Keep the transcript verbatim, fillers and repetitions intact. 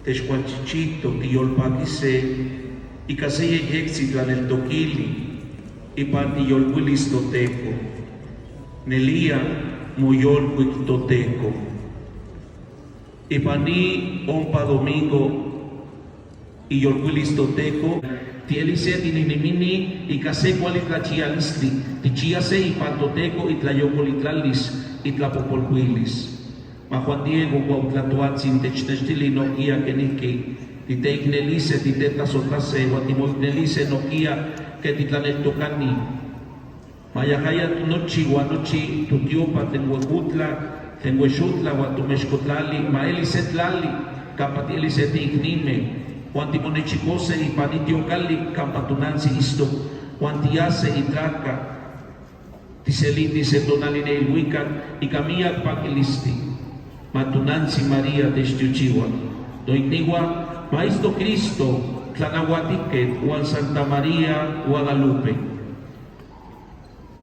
Texhualchichihtoc tiyolpaquise ica se yejyectzin tlaneltoquili ipan tiyolcuilis Toteco. Neliya moyolcuic Toteco. Ipan ni ompa domingo iyolcuilis Toteco, tielise tininimini ica se cuali tlachialistli, tichiase ipan Toteco itlayocolitlalis, itlapopolcuilis. Ma Juan Diego Cuauhtlatoatzin technextili noquia quenihqui titeicnelise, titetlasotlase huan timoicnelise noquia que titlaneltocani. Ma yajaya nochi huan nochi totiopa tlen huejutla, tlen huexutla huan tomexcotlali ma eli se tlali campa tielise tiicnime huan timonechicose ipan ni tiocali campa tonantzin itztoc huan tiase itlaca. Tiseliti se tonali ne ilhuicac ica miyac paquilistli. Ma tonantzin María techtiochihua. Noicnihua, ma itztoc Cristo tlanahuatijquetl huan Santa María Guadalupe.